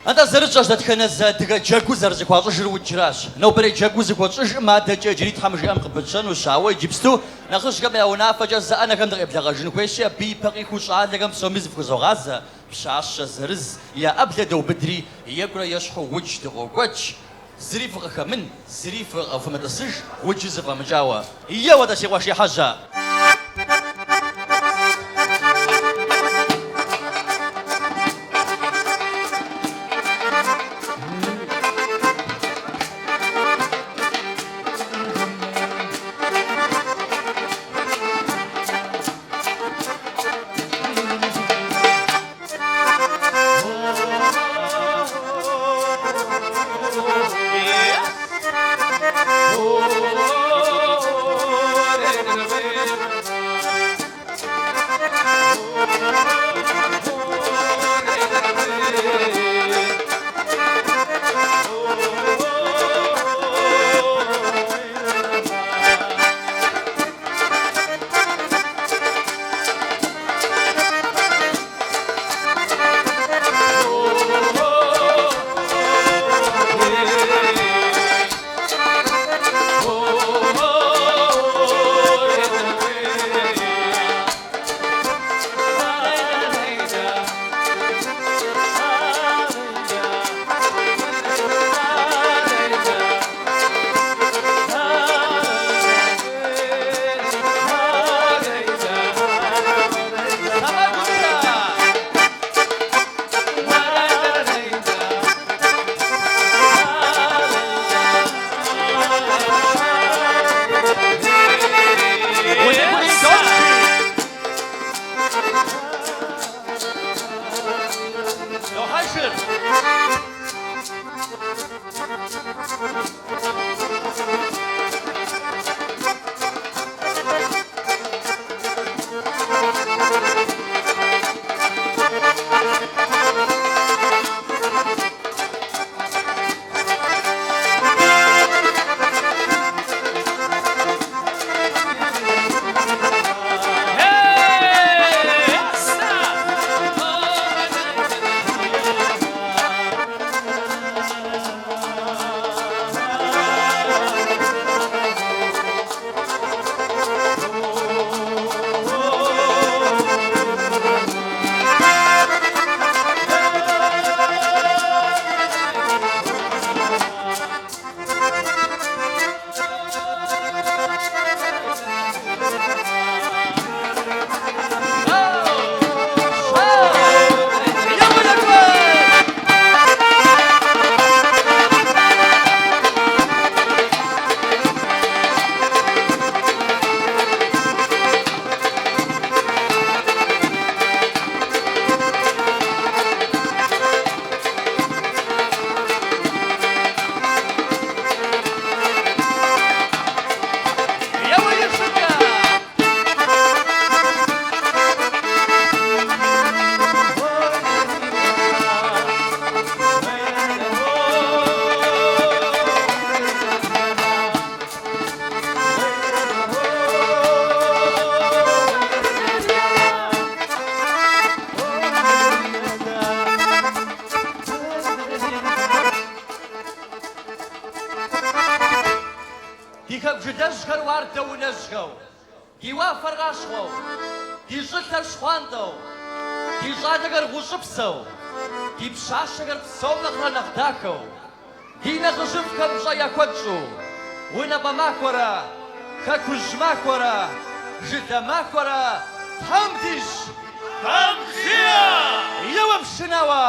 Нтӏэ, зэрытщӏэщ, дэтхэнэ зы адыгэ джэгу зэрызэхуащӏыжыр уджращ. Нобэрей джэгу зыхуэтщӏыжым адэкӏэ иджыри Тхьэм жиӏэм къыпытщэнущ, ауэ иджыпсту нэхъыжьхэм я унафэкӏэ зы ӏэнэхэм дыкъеблэгъэжын хуейщи, абы ипэ къихуэу щӏалэхэм псоми зыфхузогъазэ, пщащэ зырыз я ӏэблэ доубыдри, екӏурэ ещхьу удж дыкъокӏуэкӏ. Зыри фыкъыхэмын, зыри фымытӏысыж, уджыр зэфӏэмыкӏауэ. Еуэ-тӏэ, си къуэш ехьэжьэ! Ди хэку жылэжьхэр уардэ унэжьхэу, ди уафэр къащхъуэу, ди щӏылъэр щхъуантӏэу, ди щӏалэхэр гъущӏыпсэу, ди пщащэхэр псом нэхърэ нэхъ дахэу, ди нэхъыжьыфӏхэм пщӏэ яхуэтщӏу, унапӏэ махуэрэ, хэкужь махуэрэ, жылэ махуэрэ Тхьэм дищӏ! Тхьэм жиӏэ! Еуэ пшынауэ!